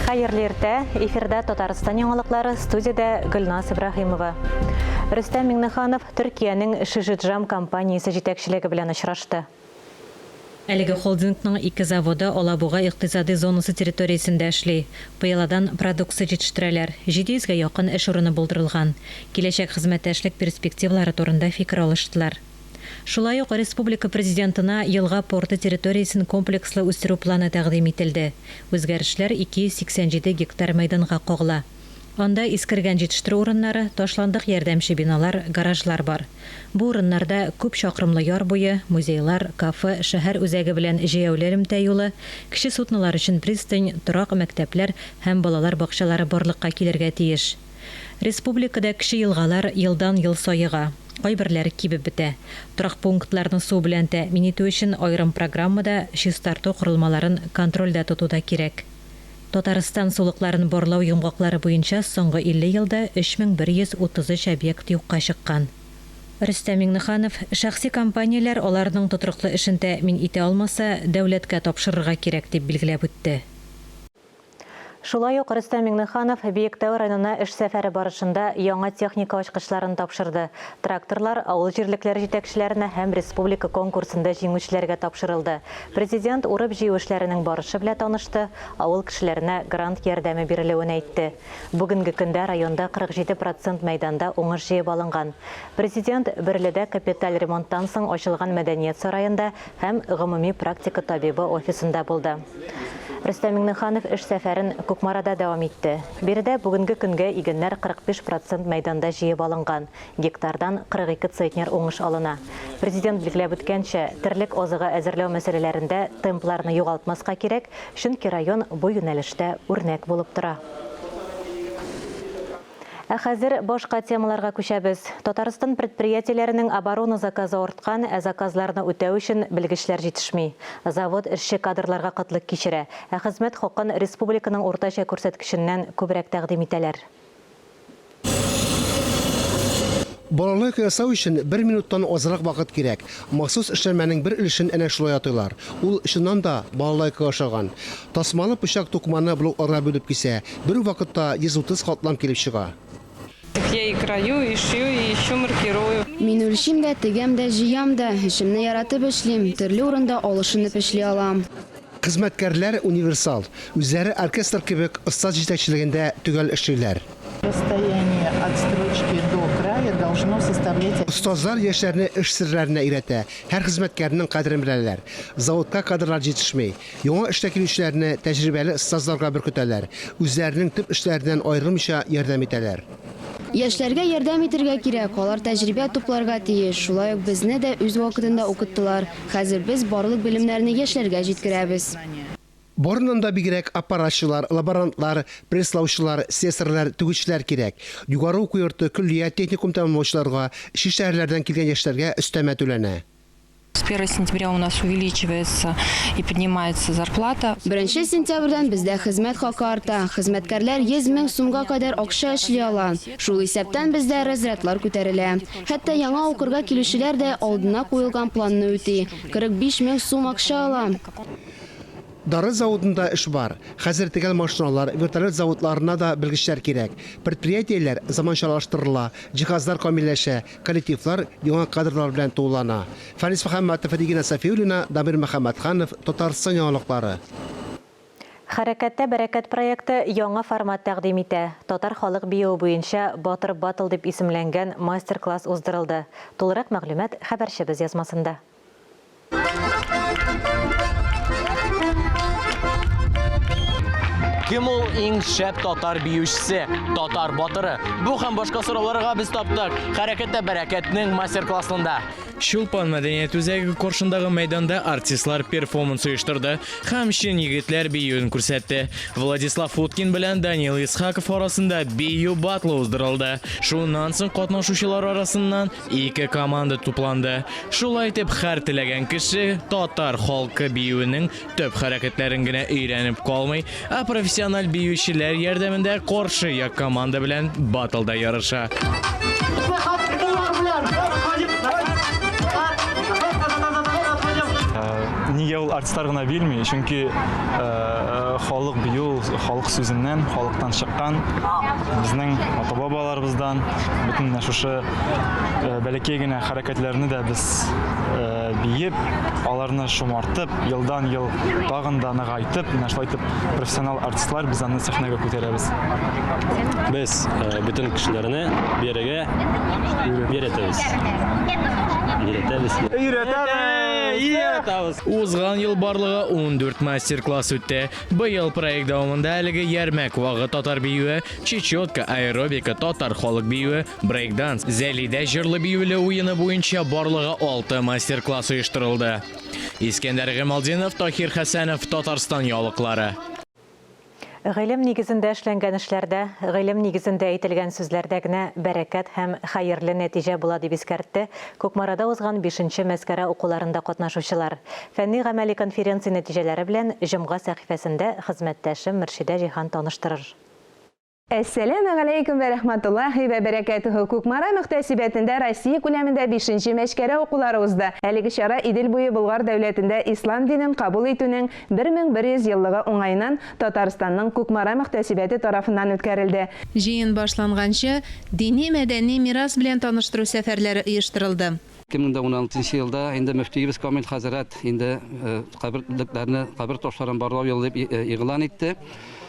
Хәерле иртә! Эфирда Татарстан яңалыклары, студиядә Гөлназ Ибраһимова. Рөстәм Миңнеханов Төркиянең Шижиджам компаниясе җитәкчелеге белән очрашты. Әлеге холдингның ике заводы Алабуга икътисади зонасы территориясендә эшли. Пыяладан продукция җитештерәләр, 700 гә якын эш урыны булдырылган. Киләчәк хезмәттәшлек перспективалары турында фикер алыштылар. Шулай ук республика Президентына елга порты территориясен комплекслы үстерү планы тәкъдим ителде. Үзгәрешләр 287 гектар мәйданга кагыла. Анда искергән җитештерү урыннары, ташландык ярдәмче биналар, гаражлар бар. Бу урыннарда күп чакрымлы яр буе, музейлар, кафе, шәһәр үзәге белән җәяүле элемтә юлы, кече суднолар өчен пристань, торак, мәктәпләр һәм балалар бакчалары барлыкка килергә тиеш. Республикада кече елгалар елдан-ел саега, кайберләре кибеп бетә. Торак пунктларны су белән тәэмин итү өчен аерым программа да, чистарту корылмаларын контрольдә тоту да кирәк. Татарстан сулыкларын барлау йомгаклары буенча соңгы 50 елда 3133 объект юкка чыккан. Рөстәм Миңнеханов, шәхси компанияләр аларның тотрыклы эшен тәэмин итә алмаса, дәүләткә тапшырырга кирәк, дип билгеләп үтте. Шулай ук Рөстәм Миңнеханов Биектау районына эш сәфәре барышында яңа техника ачкычларын тапшырды. Тракторлар авыл җирлекләре җитәкчеләренә һәм республика конкурсында җиңүчеләргә тапшырылды. Президент урып-җыю эшләренең барышы белә танышты, авыл кешеләренә грант ярдәме бирелүен әйтте. Бүгенге көндә районда 47 процент мәйданда уңыш җыеп алынган. Президент Бөрледә капиталь ремонттан соң ачылган мәдәният сараенда һәм гомуми практика табибы офисында булды. Рөстәм Миңнеханов эш сәфәрен Кукмарада дәвам итте. Биредә бүгенге көнгә игеннәр 45 процент мәйданда җыеп алынган, гектардан 42 центнер уңыш алына. Президент билгеләп үткәнчә, терлек азыгы әзерләү мәсьәләләрендә темпларны югалтмаска кирәк, чөнки район бу юнәлештә үрнәк булып тора. Ә хәзер башка темаларга күчәбез. Татарстан предприятиеләренең оборона заказы арткан, ә заказларны үтәү өчен белгечләр җитешми. Завод эшче кадрларга кытлык кичерә, ә хезмәт хакын республиканың уртача күрсәткеченнән күбрәк тәкъдим итәләр. Балалайка ясау өчен бер минуттан азрак вакыт кирәк. Махсус эшләнмәнең бер өлешен әнә шулай атыйлар. Ул, чыннан да, балалайкага ошаган. Тасмалы пычак тукыманы блокларга бүлеп кисә, бер үк вакытта 130 катлам килеп чыга. Я и крою, и шью, и еще маркирую. Мин үлчим дә, тегәм дә, җыям да. Эшемне яратып эшлим, төрле урында алышынып эшли алам. Хезмәткәрләр универсал, үзләре оркестр кебек остаз җитәкчелегендә төгәл эшлиләр. Расстояние от строчки до края должно составлять. Остазлар яшьләрне эш серләренә өйрәтә, һәр хезмәткәрнең кадерен беләләр. Заводка кадрлар җитешми. Яңа эшкә килүчеләрне тәҗрибәле остазларга беркетәләр, үзләренең төп эшләреннән аерылмыйча ярдәм итәләр. Яшьләргә ярдәм итергә кирәк, алар тәҗрибә тупларга тиеш. Шулай ук безне дә үз вакытында укыттылар. Хәзер без барлык белемнәрне яшьләргә җиткерәбез. Барыннан да бигрәк аппаратчылар, лаборантлар, пресслаучылар, слесарьлар, тегүчеләр кирәк. Югары уку йорты, көллият, техникум тәмамлаучыларга, чит шәһәрләрдән килгән яшьләргә өстәмә түләнә. С первого сентября у нас увеличивается и поднимается зарплата. Беренче сентябрьдән бездә хезмәт хакы арта. Хезмәткәрләр 100 мең сумга кадәр акча эшли ала. Шул исәптән бездә разрядлар күтәрелә. Хәтта яңа укырга килүчеләр дә алдына куелган планны үти, 45 мең сум акча ала. Дары заводында эш бар. Хәзер тегәл машиналар, вертолет заводларына да белгечләр кирәк. Предприятиеләр заманчалаштырыла, җиһазлар камилләшә, коллективлар яңа кадрлар белән тулылана. Фәнис Мөхәммәтов, Регина Сафиуллина, Дамир Мөхәммәтханов, Татарстан яңалыклары. Хәрәкәттә бәрәкәт проекты яңа формат тәкъдим итә. Татар халык биюе буенча Батыр баттл дип исемләнгән мастер-класс уздырылды. Тулырак мәгълүмат хәбәрчебез язмасында. Кем ул иң шәп татар биючесе, татар батыры? Бу һәм башка сорауларга без таптык. Хәрәкәттә бәрәкәтнең мастер-классында. Чулпан мәдәният үзәге каршындагы мәйданда артистлар перформанс оештырды һәм чын егетләр биюен күрсәтте. Владислав Уткин белән Данил Исхаков арасында бию батлы уздырылды. Шуннан соң катнашучылар арасыннан Ике команда тупланды. Шулай итеп, һәр теләгән кеше татар халкы биюенең төп хәрәкәтләрен генә өйрәнеп калмый, ә профессиональ биючеләр ярдәмендә каршы як команда белән батлда ярыша. Нигә ул артистлар гына бирми? Чөнки халык бию ул халык сүзеннән, халыктан чыккан. Безнең ата-бабаларыбыздан бөтен менә шушы бәләкәй генә хәрәкәтләрне дә без биеп, аларны шомартып, елдан-ел тагын да ныгайтып, менә шулай итеп профессионал артистлар без аны сәхнәгә күтәрәбез. Без бөтен кешеләрне бирегә өйрәтәбез. Өйрәтәбез. Өйрәтәбез! Узган ел барлыгы 14 мастер-класс үтте. Быел проект дәвамында әлеге Ярмәк вагы татар биюе, чечетка, аэробика, татар халык биюе, брейк-данс, Зәлидә җырлы-биюле уены буенча барлыгы 6 мастер-класс оештырылды. Искәндәр Гыймалтдинов, Таһир Хәсәнов, Татарстан яулыклары. Гыйлем нигезендә эшләнгән эшләрдә, гыйлем нигезендә әйтелгән сүзләрдә генә бәрәкәт һәм хәерле нәтиҗә була, дип искәртте Кукмарада узган бишенче Мәскәрә укуларында катнашучылар. Фәнни-гамәли конференция нәтиҗәләре белән Җомга сәхифәсендә хезмәттәшем Мөршидә Җиһан таныштырыр. Әссәләмегаләйкүм вә рәхмәтуллаһи вә бәрәкәтүһү! Кукмара мөхтәсибәтендә Россия күләмендә бишенче Мәчкәрә укулары узды. Әлеге чара Идел буе Болгар дәүләтендә ислам динен кабул итүнең 1100 еллыгы уңаеннан Татарстанның Кукмара мөхтәсибәте тарафыннан үткәрелде. Җыен башланганчы, дини-мәдәни мирас белән таныштыру сәфәрләре оештырылды. 2016 нчы елда инде мөфтиебез Камил хәзрәт инде каберлекләрне, кабер ташларын барлау елы дип игълан итте.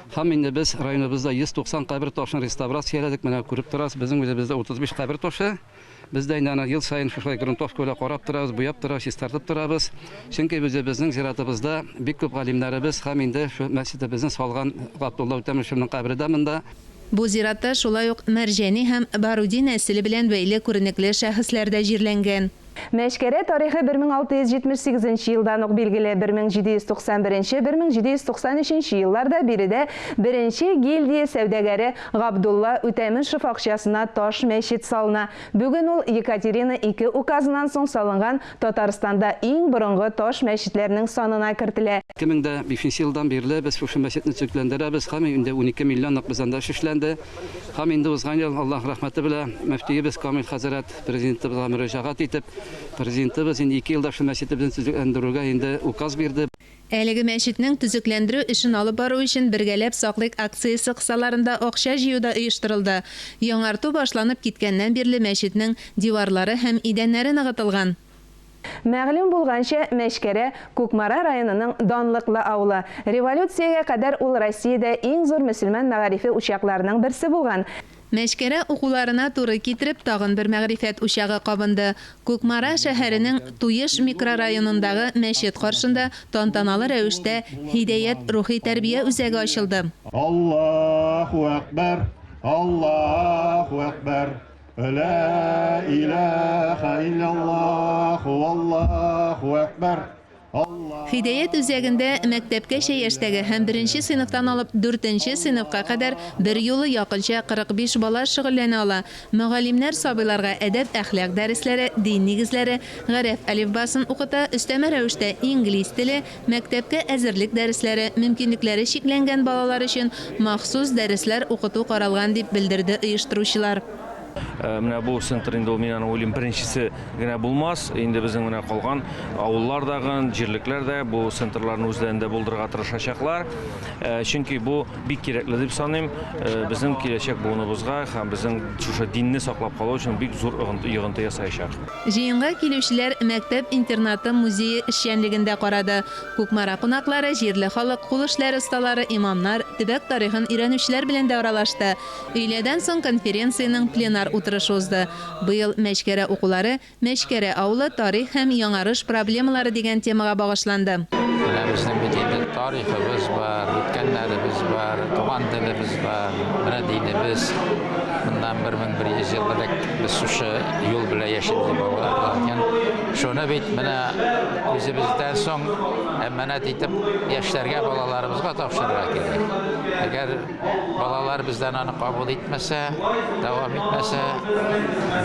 Һәм инде без районыбызда 190 кабер ташын реставрацияләдек. Менә күреп торасыз, безнең үзебездә 35 кабер ташы. Без дә инде аны ел саен шушылай грунтовка белән карап торабыз, буяп торабыз, чистартып торабыз. Чөнки үзебезнең зиратыбызда бик күп галимнәребез һәм инде шу мәчетебезне салган Габдулла Үтәмешевнең кабере дә монда. Бу зиратта шулай ук Мәрҗани һәм Баруди нәселе белән бәйле күренекле шәхесләр дә җирләнгән. Мәчкәрә тарихы 1678 нче елдан ук билгеле, 1791, 1793 нче елларда биредә беренче гильдия сәүдәгәре Габдулла Үтәмешев акчасына таш мәчет салына. Бүген ул Екатерина I указыннан соң салынган Татарстанда иң борынгы таш мәчетләрнең санына кертелә. 2005 елдан бирле без шушы мәчетне төзекләндерәбез һәм инде 12 миллионлык без анда эш эшләнде. Һәм инде узган ел, Аллаһ рәхмәте белән, мөфтиебез Камил хәзрәт Президентыбызга мөрәҗәгать итеп, Президентыбыз инде ике елда шул мәчетебезне төзекләндерүгә инде указ бирде. Әлеге мәчетнең төзекләндерү эшен алып бару өчен Бергәләп саклыйк акциясе кысаларында акча җыю да оештырылды. Яңарту башланып киткәннән бирле мәчетнең диварлары һәм идәннәре ныгытылган. Мәгълүм булганча, Мәчкәрә, Кукмара районының данлыклы авылы. Революциягә кадәр ул Россиядә иң зур мөселман мәгарифе учакларының берсе булган. Мәчкәрә укуларына туры китереп, тагын бер мәгърифәт учагы кабынды. Кукмара шәһәренең Туеш микрорайонындагы мәчет каршында тантаналы рәвештә Һидәят рухи тәрбия үзәге ачылды. Аллаһу әкбәр, Аллаһу әкбәр, лә иләһә илляллаһ, валлаһу әкбәр. Һидәят үзәгендә мәктәпкәчә яшьтәге һәм беренче сыйныфтан алып дүртенче сыйныфка кадәр берьюлы якынча 45 бала шөгыльләнә ала. Мөгаллимнәр сабыйларга әдәп-әхлак дәресләре, дин нигезләре, гарәп әлифбасын укыта, өстәмә рәвештә инглиз теле, мәктәпкә әзерлек дәресләре, мөмкинлекләре чикләнгән балалар өчен махсус дәресләр укыту каралган, дип белдерде оештыручылар. Менә бу центр инде ул, мин аны уйлыйм, беренчесе генә булмас. Инде безнең менә калган авыллар дагын, җирлекләр дә бу центрларны үзләрендә булдырырга тырышачаклар. Чөнки бу бик кирәкле дип саныйм. Безнең киләчәк буыныбызга һәм безнең шушы динне саклап калу өчен бик зур йогынты ясаячак. Җыенга килүчеләр мәктәп-интернаты музее эшчәнлеген дә карады. Кукмара кунаклары җирле халык, кул эшләре осталары, имамнар, төбәк тарихын өйрәнүчеләр белән дә аралашты. Өйләдән соң конференциянең пленар утырышы узды. Быел Мәчкәрә укулары Мәчкәрә авылы, тарих һәм яңарыш проблемалары дигән темага багышланды. Менә безнең бит инде тарихыбыз бар, үткәннәребез бар, туган телебез бар, менә динебез. Моннан 1100 ел элек без шушы юл белән яшибез дип аңлаткан. Шуны бит менә үзебездән соң әманәт итеп яшьләргә, балаларыбызга тапшырырга кирәк. Әгәр балалар бездән аны кабул итмәсә, дәвам итмәсә,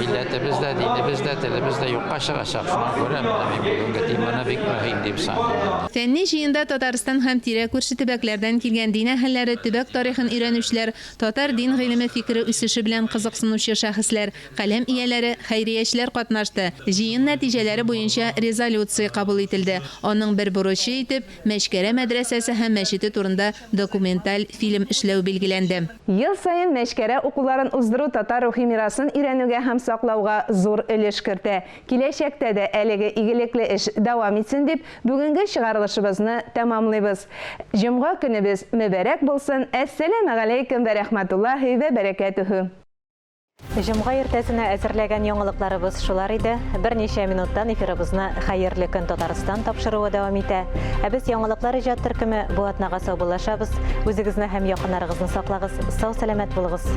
милләтебез дә, динебез дә, телебез дә юкка чыгачак. Шуңа күрә менә мин бүгенге теманы бик мөһим дип саныйм. Фәнни җыенда Татарстан һәм тирә-күрше төбәкләрдән килгән дин әһелләре, төбәк тарихын өйрәнүчеләр, татар дин гыйлеме фикере үсеше белән кызыксынучы шәхесләр, каләм ияләре, хәйриячеләр катнашты. Җыен нәтиҗәләре буенча резолюция кабул ителде. Аның бер бурычы итеп, Мәчкәрә мәдрәсәсе һәм мәчете турында документаль фильм эшләү билгеләнде. Ел саен Мәчкәрә укуларын уздыру татар рухи мирасын өйрәнүгә һәм саклауга зур өлеш кертә. Киләчәктә дә әлеге игелекле эш дәвам итсен дип, бүгенге чыгарылышыбызны тәмамлыйбыз. Җомга көнебез мөбарәк булсын! Әссәламегаләйкем вә рәхмәтуллаһи вә бәрәкәтүһү! Җомга иртәсенә әзерләгән яңалыкларыбыз шулар иде. Берничә минуттан эфирыбызны Хәерле көн Татарстан тапшыруы дәвам итә. Ә без яңалыклар иҗат төркеме бу атнага саубуллашабыз. Үзегезне һәм якыннарыгызны саклагыз, сау-сәламәт булыгыз.